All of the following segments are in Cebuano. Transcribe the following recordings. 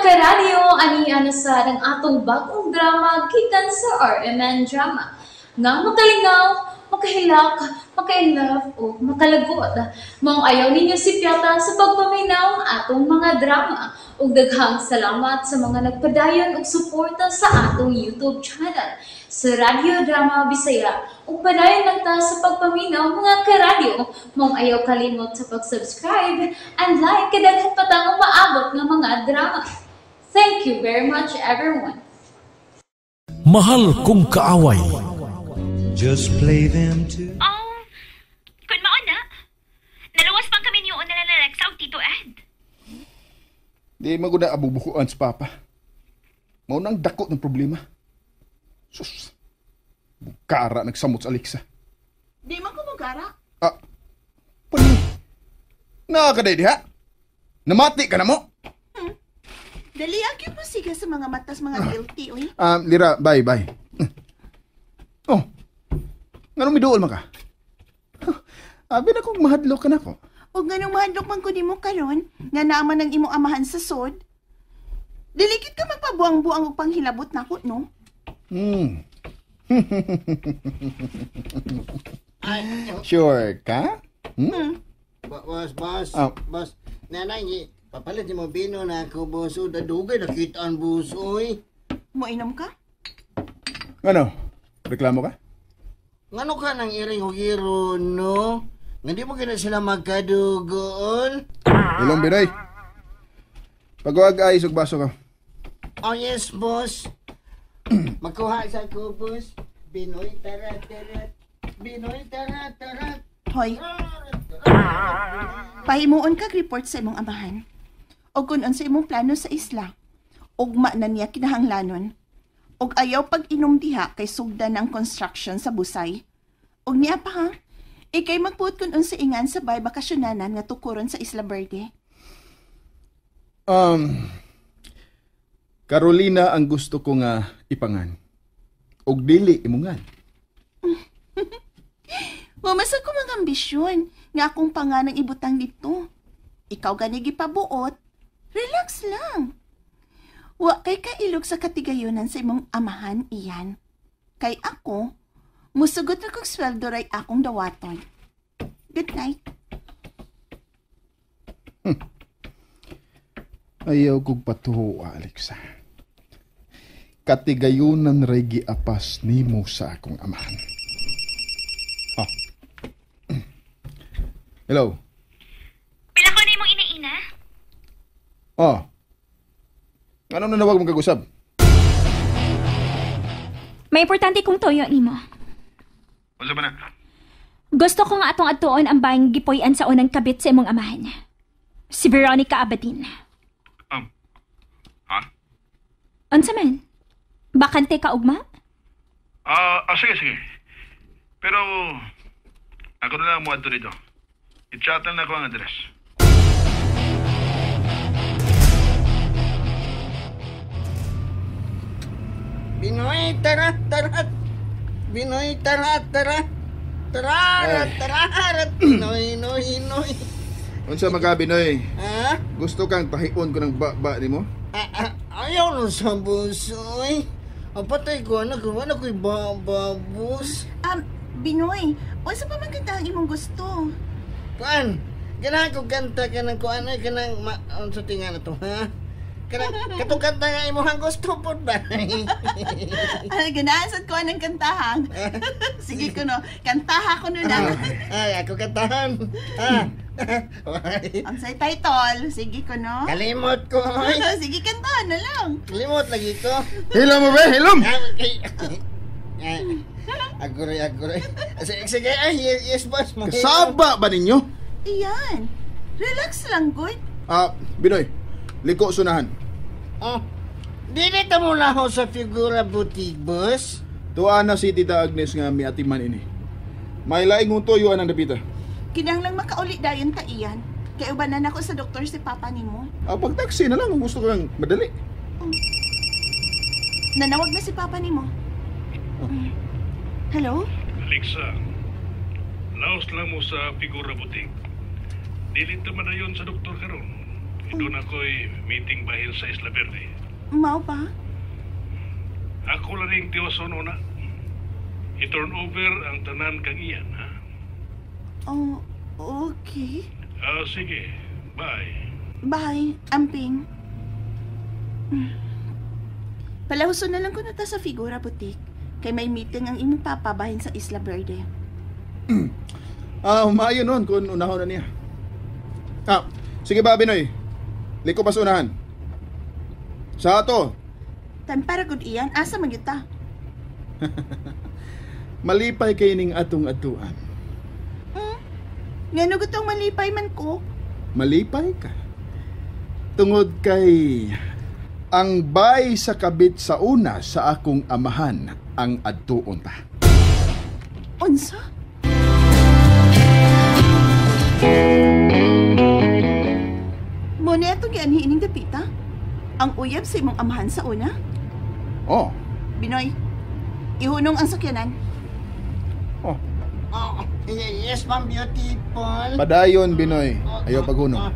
Karadyo, ani na sa ang atong bagong drama gikan sa RMN Drama. Nga makalingaw, makahilak, maka-inlove o makalagot. Maong ayaw ninyo sipyata sa pagpaminaw ang atong mga drama. Ug daghang salamat sa mga nagpadayon og suporta sa atong YouTube channel sa Radyo Drama Bisaya. Ug padayon lang ta sa pagpaminaw, mga karadyo. Maong ayaw kalimot sa pag-subscribe and like kay daghan pa tang umaabot nga mga drama. Thank you very much, everyone. Mahal Kong Kaaway. Just play them to Oh, kun mao na. Naluwas pang kami niyo na lang Alexa og Tito Ed. Di man gud na abubukuan sa papa. Mao na ang dako ng problema. Sus. Bukara nagsamot sa Alexa. Di man ko mugara. Ah. Pani. Naa ka diha? Namati ka na mo? Dali ang cute mo siga sa mga matas mga guilty, uy. Lira, bye, bye. Oh. Nganong miduol man ka? Abi na kong mahadlok ka na ko. Og nganong mahadlok man ko nimo karon, nga naa man ang imong amahan sa sod. Dilikit ka magpabuang-buang og panghilabot nako, no? Sure ka? Hmm? Boss, boss, Ah. boss. Nanay, papalit ni mo bino na ako, boss. O, dadugay, nakita ang boss, oy. Moinom ka? Ano? Reklamo ka? Ngano ka nang iring hugiro, no? Nga di mo gina sila magkadugoon? Ilong Binoy. Pagwag ay sugbaso ka. Oh, yes, boss. Magkuha sa ko, boss. Binoy, tara, tara. Binoy, tara, tara. Hoy. Pahimuon kag report sa imong amahan. Og kun unsa imong plano sa isla. Ugma na niya kinahanglanon. Og ayaw pag-inom diha kay sugdan ang construction sa Busay. Og niya pa ha, ikay magpuot kun unsa ingan sa bay bakasyonanan nga tukuron sa Isla Verde. Carolina ang gusto ko nga ipangan. Og dili imungan. Mamasag ko mga ambisyon nga akong panganang ibutang dito. Ikaw gani gipabuot, relax lang. Wa kay kailog sa katigayonan sa imong amahan iyan. Kay ako, musugot ra kog sweldo ray akong dawaton. Good night. Ayaw kog patuo, Alexa. Katigayunan ray giapas nimo sa akong amahan. Oh. Hello. Pila ko na imong inaina? Oh. Anong nanawag mong kagusab? May importante kong toyo nimo. Unsa ba na? Gusto ko nga atong adtuon ang bayang gipuy-an sa unang kabit sa imong amahan. Si Veronica Abadin. Ha? Unsa man? Bakante ka ugma? Sige, sige. Pero, ako na lang mo adto dito. I-chat na ako ang address. Binoy, tara, tara. Binoy, tara, tara. Tara, tara, Binoy, noy, noy. Unsa man ka, Binoy? Ha? Gusto kang tahion ko ng ba-ba nimo? Ayaw no sa boss, oy. Ang patay ko, anak ko, anak ko'y ba-ba, boss. Binoy, unsa pa man kanta ang imong gusto? Kuan, ganahan ko kanta ka ng kuan, ay, kanang, unsa tinga na to, ha? Kanang, katong kanta nga imong gusto po ba? Ay, ganahan sad ko ng kantahan. Sige ko no, kantaha ko no na. Ay, ako kantahan. Ah. Ang say title, sige ko no. Kalimot ko, oy. Sige, kantahan na lang. Kalimot lagi ko. Hilom mo ba? Hilom! Aguroy, aguroy. Sige, sige, ay, yes, boss. Kasaba ba ninyo? Iyan. Relax lang, good. Binoy, liko sunahan. Oh, dili ta muna ako sa figura boutique, boss. Tuwa na si Tita Agnes nga miatiman ini. May laing tuyuan ang dapita. Kinahanglang makauli dayon ta iyan. Kay ubanan ako sa doktor si papa nimo. Pag-taxi na lang kung gusto ko lang madali. Oh. Nanawag na si papa nimo. Oh. Hello? Alexa, laos lang mo sa figura boutique. Dili ta man na yun sa doktor karon. Doon ako'y meeting bahin sa Isla Verde. Mao ba? Ako lang rin tiwason una. I-turn over ang tanan kang iyan, ha? Oh, okay. Sige. Bye. Bye, amping. Palahuson na lang ko na ta sa Figura Boutique. Kay may meeting ang imong papa bahin sa Isla Verde. Maayo nun kung unahon na niya. Sige ba, Binoy? Liko pa sa unahan. Sa ato. Tan para gud iyan, asa man gyud ta? Malipay kay ning atong atuan. Ngano gutong malipay man ko? Malipay ka. Tungod kay ang bay sa kabit sa una sa akong amahan ang adtuon ta. Unsa? Mo ni atong gianhi ining dapita? Ang uyab sa imong amahan sa una? Oh. Binoy, ihunong ang sakyanan. Oh. Oh, yes, ma'am, beautiful. Padayon, Binoy. Ayaw paghunong.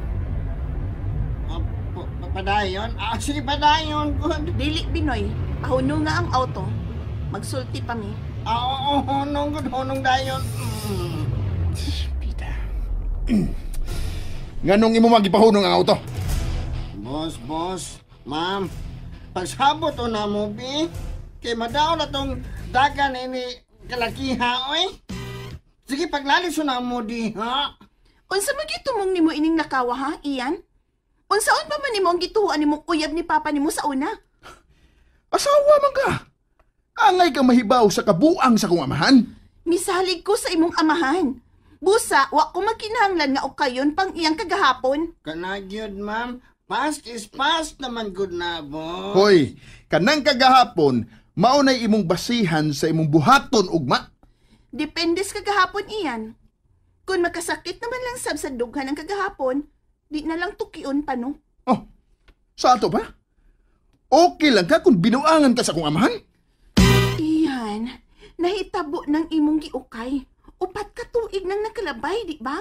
Padayon? Sige, padayon. Good. Dili, Binoy. Pahunong nga ang auto. Magsulti pa mi. Oo, hunong, good. Hunong dayon. Pita. Nganong imo magipahunong ang auto? Boss, ma'am. Pagsabot o na mo, bi. Kay madaon na tong dagan ini kalakiha, oy. Sige, paglaliso na mo di, ha? Unsa magitumong nimo ining nakawa, ha, Ian? Unsaon pa man nimo ang gituhuan nimong uyab ni papa nimo sa una? Asawa man ka! Angay ka mahibaw sa kabuang sa kong amahan? Misalig ko sa imong amahan. Busa, wa ko magkinahanglan nga ukayon pang iyang kagahapon. Kanagyod, ma'am. Past is past naman, good na, bo. Hoy, kanang kagahapon, maunay imong basihan sa imong buhaton ugma. Depende sa kagahapon iyan. Kung makasakit naman lang sab sa dughan ang kagahapon, di na lang tukion pa, no? Oh, sa ato ba? Okay lang ka kung binuangan ka sa kong amahan? Iyan, nahitabo ng imong giukay. 4 ka tuig nang nakalabay, di ba?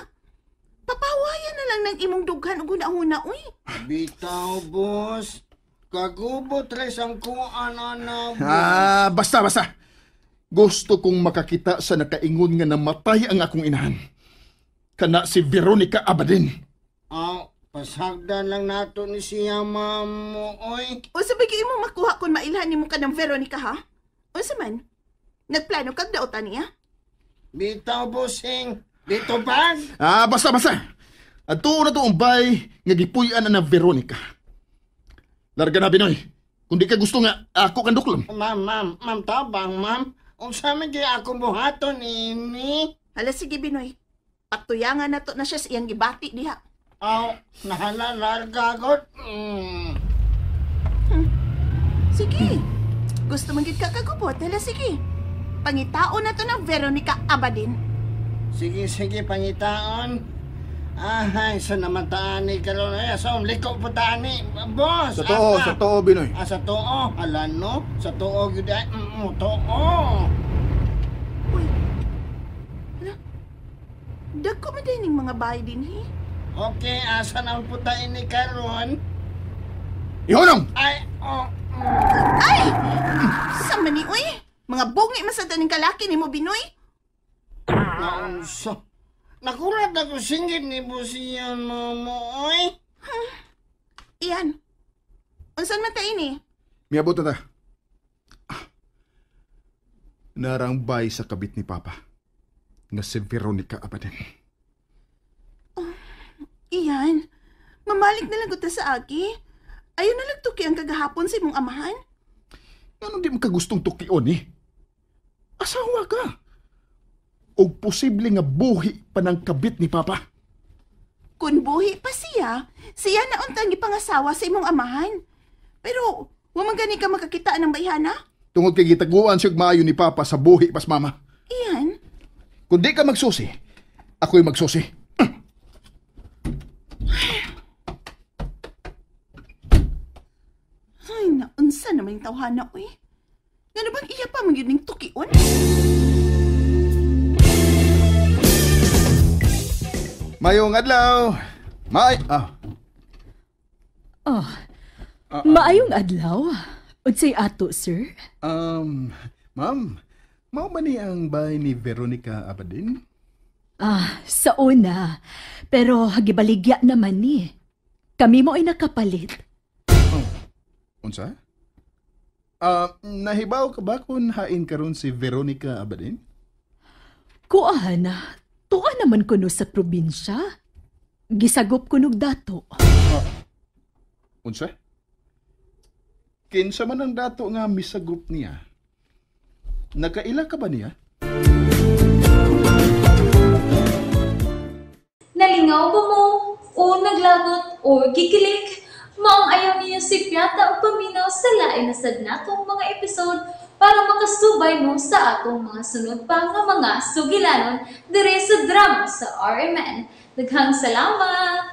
Papawayan na lang ng imong dughan og huna-huna, uy. Bitaw, boss. Kagubot res ang kuan, ana, boss. Basta. Gusto kong makakita sa nakaingon nga namatay ang akong inahan. Kana si Veronica Abadin. Pasagdan lang nato ni siya, ma'am, oy. Unsa ba gyud imo makuha kung mailhan nimo ka ng Veronica, ha? Unsa man? Nagplano kag daotan niya? Bitaw, bossing. Dito ba? Basta. Adto na to ang bay nga gipuy-an na Veronica. Larga na, Binoy. Kung di ka gusto nga, ako kang duklom. Ma'am, tabang, ma'am. Unsa man gyud ako buhaton ini? Hala, sige, Binoy. Patuyangan na to na siya sa iyang gibati diha. Aw, nahala, larga, god. Sige. Gusto man gyud ka kagubot. Hala, sige. Pangitaon na to ng Veronica Abadin. Sige, pangitaon. Ahay, sa namataan ni karon ay sa liko po tani. Boss, Sa tuo, sa tuo, Binoy. Sa tuo, hala no. Sa tuo gyud ay, tuo. Uy. Hala. Dagko man din ning mga bahay din, he. Okay, asa na po tayo ni karon? Ihunong! Ay, oh. Ay! Sa mani, uy. Mga bungi man sa taning kalaki nimo, Binoy. Naunsa. Nakulat ako singgit ni Busian mo, oy. Iyan. Unsan man ta ini? Miabot na ta. Narang bay sa kabit ni Papa. Nga si Veronica Abadin. Oh, Iyan. Mamalik na lang ko ta sa agi. Ayaw na lang tuki ang kagahapon sa imong amahan. Anong di mo kagustong tukion eh? Asawa ka. O posible nga buhi pa ng kabit ni Papa. Kung buhi pa siya, siya na untang gipangasawa sa imong amahan. Pero, wa man gani ka makakita ng bayhana? Tungod kay gitaguan siya maayo ni Papa sa buhi pas mama. Iyan. Kung di ka magsusi, ako'y magsusi. Ay, naunsa naman yung tawhana, uy. Ngano bang iya pa man yun ning tukion? Mayong adlaw. May Oh, maayong adlaw. Unsay ato, sir? Ma'am, mao ba ni ang bahay ni Veronica Abadin? Ah, sa una. Pero gibaligya naman ni. Kami mo ay nakapalit. Oh, unsa? Nahibaw ka ba kung hain karon si Veronica Abadin? Kuan, tuwa naman kuno sa probinsya. Gisagop kunog dato. Unsa? Kinsa man ang dato nga misagop niya? Nakaila ka ba niya? Nalingaw ba mo? O naglagot o gikilig? Maong ayaw niyo si Piata o paminaw sa lain na sad natong mga episode para makasubay mo sa atong mga sunod pa nga mga sugilanon dire sa drama sa RMN. Daghang salamat!